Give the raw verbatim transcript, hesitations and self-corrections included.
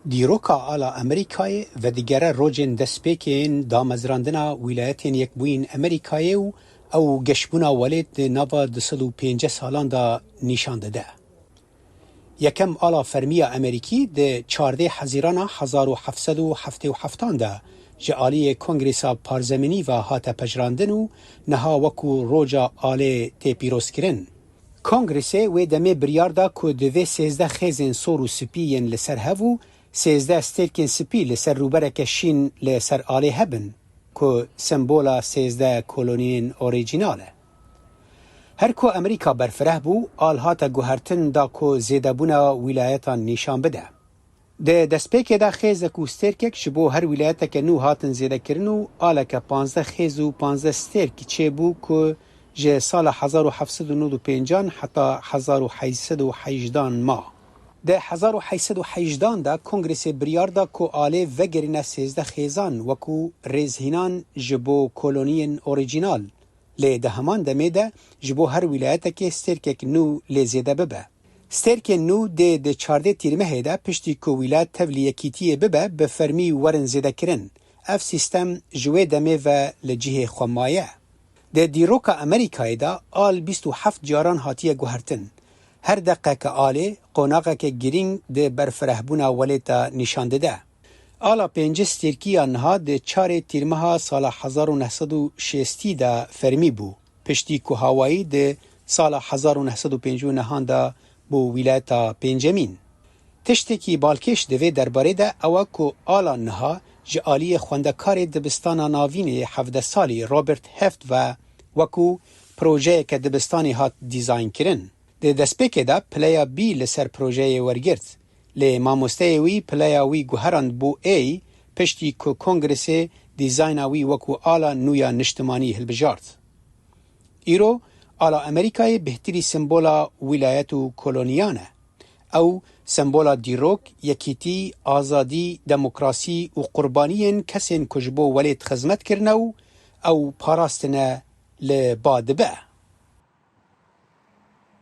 Dîroka ala Amerîkayê vedigere rojên destpêkên damezrandina Wîlayetên Yekbûyîn Amerîkayê û ew geşbûna welêt di nava du sed û pêncî salan de nîşan dide. Yekem ala fermî ya Amerîkî di çardê Hezîrana hezar û heft sed û heftê û heft de ji aliyê Kongresa Parzemînî ve hate pejirandin û niha wekû roja alê tê pîrozkirin. Kongresê wê demê biryar da ku divê sêzdeh xêzên sor û spî yên li ser hev û sêzdeh stêrkên spî li ser rûbereke şîn li ser alê hebin, ku sembola sêzdeh koloniyên orîjînal e. Her ku Amerîka berfireh bû, al hate guhertin da ku zêdebûna wîlayetan nîşan bide. Di destpêkê de xêzek û stêrkek ji bo her wîlayeteke nû hatin zêdekirin û aleke panzdeh xêz û panzdeh stêrk çêbû ku ji sala hezar û heft sed û nod û pêncan heta hezar û heyt sed û heyjdan ma. Di hezar û heyt sed û heyjdan de Kongresê biryar da ku alê vegerîne sêzdeh xêzan wekû rêzhînan ji bo koloniyên orîjînal. Lê di heman demê de ji bo her wîlayetekê stêrkek nû lê zêde bibe. Stêrkên nû dê di çardê Tîrmehê de piştî ku wîlayet tevlî yekîtiyê bibe, bi fermî werin zêdekirin. Ev sîstem ji wê demê ve li cihê xwe maye. Di dîroka Amerîkayê de al bîst û heft caran hatiye guhertin. Her deqeke alê qonaxeke girîng di berfirehbûna welêt de nîşan dide. Ala pêncî stêrkî ya niha di çarê Tîrmeha sala hezar û neh sed û şêstî de fermî bû, piştî ku Hawayî di sala hezar û neh sed û pêncî û nehan de bû wîlayeta pêncemîn. Tiştekî balkêş di vê derbarê de ew e ku ala niha ji aliyê xwendekarê dibistana navîn ê hevdeh salî Robert Heft ve wekû projeyeke dibistanê hat dîzaynkirin. Di destpêkê de pileya B li ser projeyê wergirt, lê mamosteyê wî pileya wî guherand bo A, piştî ku Kongresê dîzayna wî wekû ala nû ya niştimanî hilbijart. Îro, ala Amerîkayê bêhtirî sembola wîlayet û koloniyan e. Ew sembola dîrok, yekîtî, azadî, demokrasî û qurbaniyên kesên ku ji bo welêt xizmet kirine û ew parastine li ba dibe.